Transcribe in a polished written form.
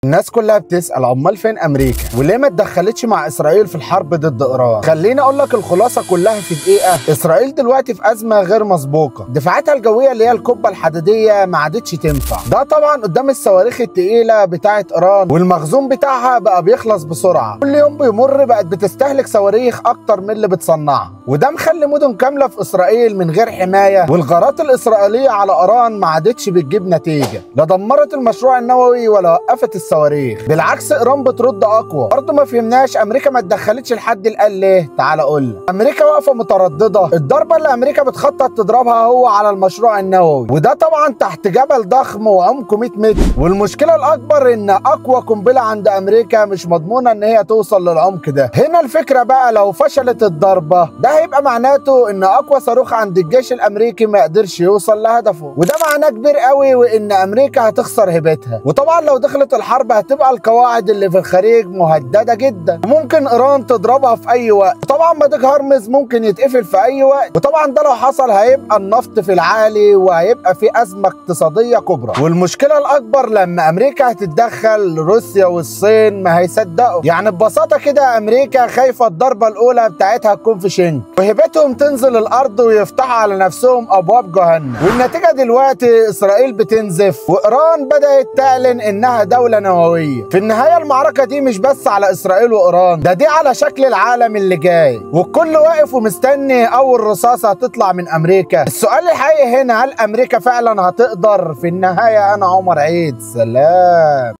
الناس كلها بتسأل عمال فين امريكا وليه ما اتدخلتش مع اسرائيل في الحرب ضد ايران؟ خليني اقول لك الخلاصة كلها في دقيقة. اسرائيل دلوقتي في ازمة غير مسبوقة، دفاعاتها الجوية اللي هي القبة الحديدية ما عادتش تنفع، ده طبعا قدام الصواريخ الثقيلة بتاعه ايران، والمخزون بتاعها بقى بيخلص بسرعة، كل يوم بيمر بقت بتستهلك صواريخ اكتر من اللي بتصنعها، وده مخلي مدن كاملة في اسرائيل من غير حماية، والغارات الاسرائيلية على ايران ما عادتش بتجيب نتيجة، لا دمرت المشروع النووي ولا وقفت الصواريخ، بالعكس ايران بترد اقوى. برضه ما فهمناش امريكا ما اتدخلتش لحد الان ليه؟ تعال اقول لك، امريكا واقفة مترددة، الضربة اللي امريكا بتخطط تضربها هو على المشروع النووي، وده طبعا تحت جبل ضخم وعمقه 100 متر، والمشكلة الاكبر ان اقوى قنبلة عند امريكا مش مضمونه ان هي توصل للعمق ده. هنا الفكرة بقى، لو فشلت الضربة ده هيبقى معناته ان اقوى صاروخ عند الجيش الامريكي ما قدرش يوصل لهدفه، وده معناه كبير قوي، وان امريكا هتخسر هيبتها، وطبعا لو دخلت الحرب هتبقى القواعد اللي في الخليج مهددة جدا، وممكن ايران تضربها في اي وقت، وطبعا مضيق هرمز ممكن يتقفل في اي وقت، وطبعا ده لو حصل هيبقى النفط في العالي وهيبقى في ازمة اقتصادية كبرى. والمشكلة الاكبر لما امريكا هتتدخل روسيا والصين ما هيصدقوا، يعني ببساطة كده امريكا خايفة الضربة الاولى بتاعتها تكون في شنك، وهبتهم تنزل الارض ويفتحوا على نفسهم ابواب جهنم. والنتيجة دلوقتي اسرائيل بتنزف، وايران بدات تعلن انها دولة نووية. في النهاية المعركة دي مش بس على اسرائيل وايران، ده دي على شكل العالم اللي جاي، والكل واقف ومستني اول رصاصة هتطلع من امريكا. السؤال الحقيقي هنا، هل امريكا فعلا هتقدر؟ في النهاية انا عمر عيد، سلام.